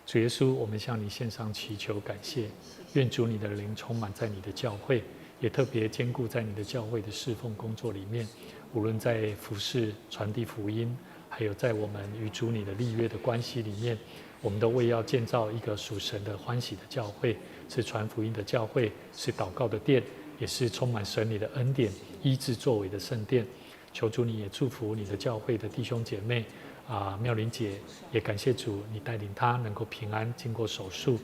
主耶穌，我們向你獻上祈求感謝，願主你的靈充滿在你的教會，也特別堅固在你的教會的侍奉工作裡面，無論在服侍、傳遞福音，還有在我們與主你的立約的關係裡面，我們都為要建造一個屬神的歡喜的教會，是傳福音的教會，是禱告的殿，也是充滿神你的恩典、醫治作為的聖殿。求主你也祝福你的教會的弟兄姐妹啊，妙玲姐也感謝主，你帶領她能夠平安經過手術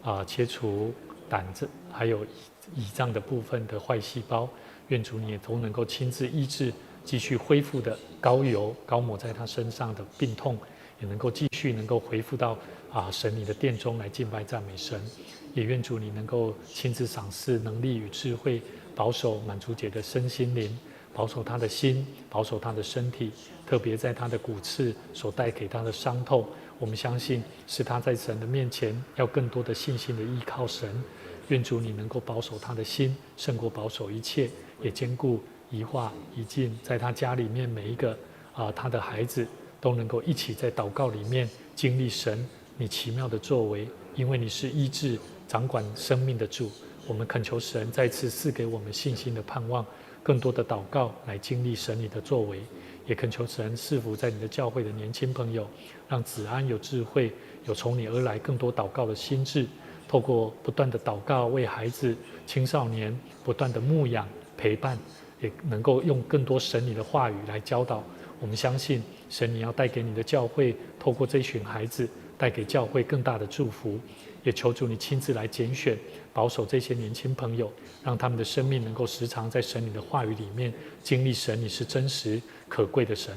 啊，切除膽子還有胰臟的部分的壞細胞。願主你也都能夠親自醫治，繼續恢復的膏油膏抹在她身上的病痛，也能夠繼續能夠恢復到啊神你的殿中來敬拜讚美神。也願主你能夠親自賞賜能力與智慧，保守滿足姐的身心靈，保守她的心，保守她的身體，特別在她的骨刺所帶給她的傷痛，我們相信是她在神的面前要更多的信心的依靠神。願主你能夠保守她的心，勝過保守一切，也堅固宜化宜靜，在他家裡面每一個啊，他的孩子都能夠一起在禱告裡面經歷神你奇妙的作為，因為你是醫治掌管生命的主。我們懇求神再次賜給我們信心的盼望，更多的禱告來經歷神你的作為，也懇求神賜福在你的教會的年輕朋友，讓子安有智慧，有從你而來更多禱告的心智，透過不斷的禱告，為孩子、青少年不斷的牧養陪伴，也能夠用更多神你的話語來教導。我們相信神你要帶給你的教會，透過這群孩子帶給教會更大的祝福。也求主你親自來揀選、保守這些年輕朋友，讓他們的生命能夠時常在神你的話語裡面經歷神你是真實可貴的神。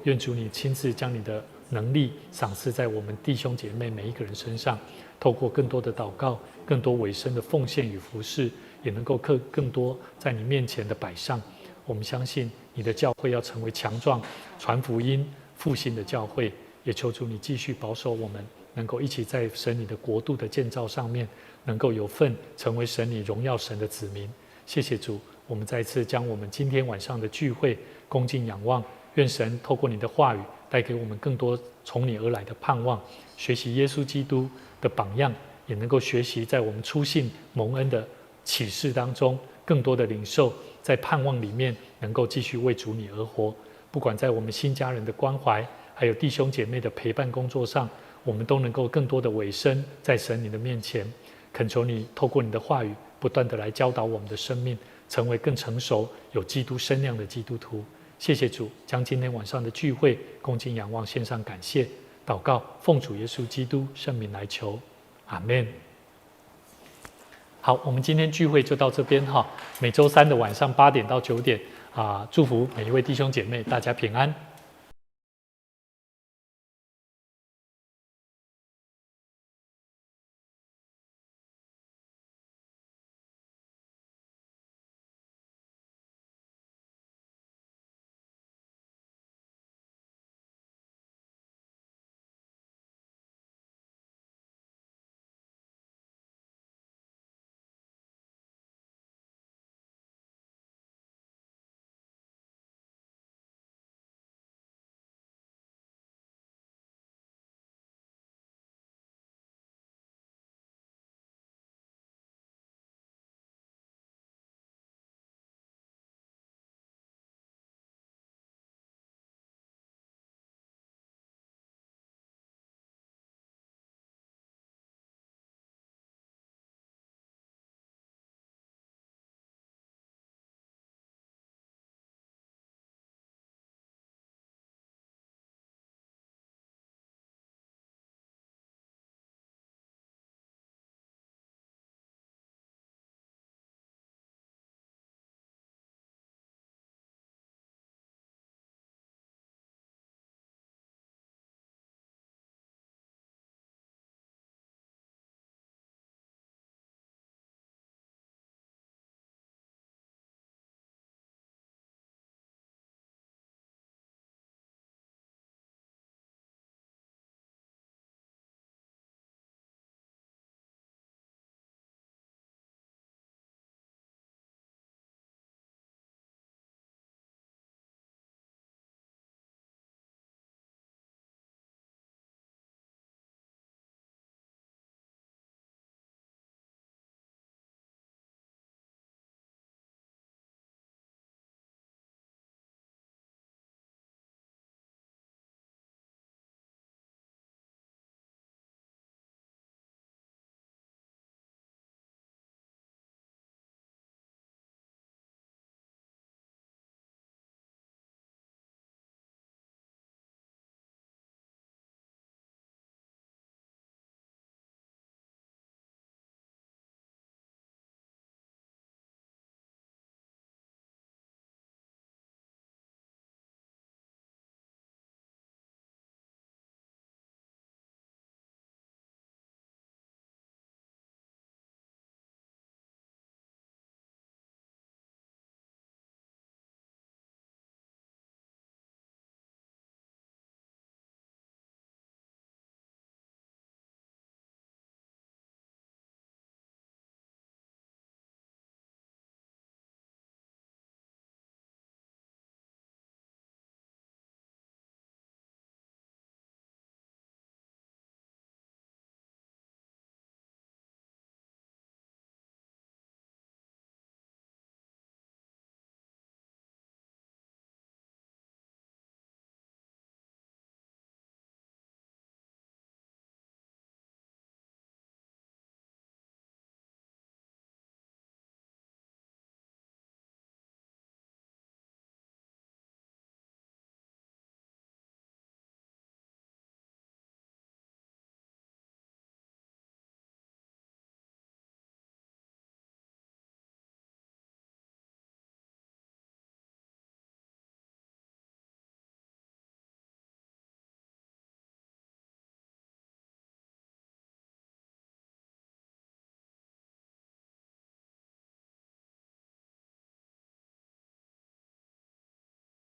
願主你親自將你的能力賞賜在我們弟兄姐妹每一個人身上，透過更多的禱告、更多委身的奉獻與服侍，也能夠更多在你面前的擺上。我們相信你的教會要成為強壯、傳福音、復興的教會，也求主你繼續保守我們，能夠一起在神你的國度的建造上面，能夠有份成為神你榮耀神的子民。謝謝主，我們再次將我們今天晚上的聚會恭敬仰望，願神透過你的話語帶給我們更多從你而來的盼望，學習耶穌基督的榜樣，也能夠學習在我們初信蒙恩的啟示當中，更多的領受，在盼望裡面能夠繼續為主你而活。不管在我們新家人的關懷，還有弟兄姐妹的陪伴工作上，我們都能夠更多的委身在神你的面前，懇求你透過你的話語，不斷的來教導我們的生命，成為更成熟、有基督身量的基督徒。謝謝主，將今天晚上的聚會恭敬仰望，獻上感謝禱告，奉主耶穌基督聖名來求，阿門。好，我們今天聚會就到這邊哈。每週三的晚上8點到9點啊，祝福每一位弟兄姐妹，大家平安。